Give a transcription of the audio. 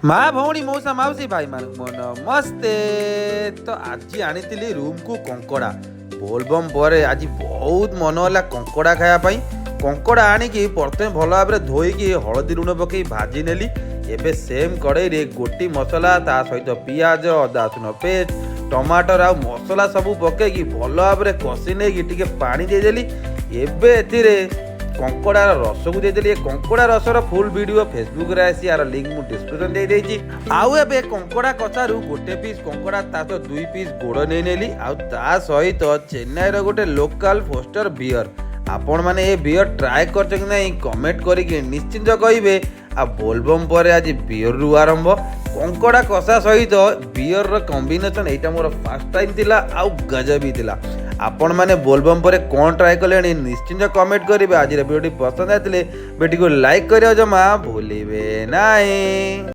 ମା, ଭଉଣୀ, ମଉସା, ମାଉସୀ, ଭାଇମାନଙ୍କୁ ମୋ ନମସ୍ତେ। ତ ଆଜି ଆଣିଥିଲି ରୁମ୍କୁ କଙ୍କଡ଼ା। ବୋଲବମ୍ ପରେ ଆଜି ବହୁତ ମନ ହେଲା କଙ୍କଡ଼ା ଖାଇବା ପାଇଁ। କଙ୍କଡ଼ା ଆଣିକି ପ୍ରଥମେ ଭଲ ଭାବରେ ଧୋଇକି ହଳଦୀ ଲୁଣ ପକାଇ ଭାଜି ନେଲି। ଏବେ ସେମ୍ କଡ଼େଇରେ ଗୋଟି ମସଲା, ତା ସହିତ ପିଆଜ, ଅଦା ରସୁଣ ପେଷ୍ଟ, ଟମାଟର ଆଉ ମସଲା ସବୁ ପକେଇକି ଭଲ ଭାବରେ କଷି ନେଇକି ଟିକେ ପାଣି ଦେଇଦେଲି। ଏବେ ଏଥିରେ କଙ୍କଡ଼ାର ରସକୁ ଦେଇଦେଲି। ଏ କଙ୍କଡ଼ା ରସର ଫୁଲ୍ ଭିଡ଼ିଓ ଫେସବୁକରେ ଆସି ଆର ଲିଙ୍କ ମୁଁ ଡିସ୍କ୍ରିପସନ୍ ଦେଇଦେଇଛି। ଆଉ ଏବେ କଙ୍କଡ଼ା କଷାରୁ ଗୋଟେ ପିସ୍ କଙ୍କଡ଼ା, ତା ସହ ଦୁଇ ପିସ୍ ଗୋଡ଼ ନେଇ ନେଲି ଆଉ ତା ସହିତ ଚେନ୍ନାଇର ଗୋଟେ ଲୋକାଲ ଫୋଷ୍ଟର ବିୟର। ଆପଣମାନେ ଏ ବିୟର ଟ୍ରାଏ କରିଛନ୍ତି କି ନାହିଁ, କମେଣ୍ଟ କରିକି ନିଶ୍ଚିନ୍ତ କହିବେ। ଆଉ ବୋଲବମ୍ ପରେ ଆଜି ବିୟରରୁ ଆରମ୍ଭ। କଙ୍କଡ଼ା କଷା ସହିତ ବିୟରର କମ୍ବିନେସନ୍, ଏଇଟା ମୋର ଫାର୍ଷ୍ଟ ଟାଇମ୍ ଥିଲା ଆଉ ଗଜବ ବି ଥିଲା। ଆପଣମାନେ ବୋଲବମ୍ ପରେ କ'ଣ ଟ୍ରାଏ କଲେଣି, ନିଶ୍ଚିନ୍ତ କମେଣ୍ଟ କରିବେ। ଆଜିର ଭିଡ଼ିଓଟି ପସନ୍ଦ ଆସିଥିଲେ ଭିଡ଼ିଓକୁ ଲାଇକ୍ କରିବା ଜମା ଭୁଲିବେ ନାହିଁ।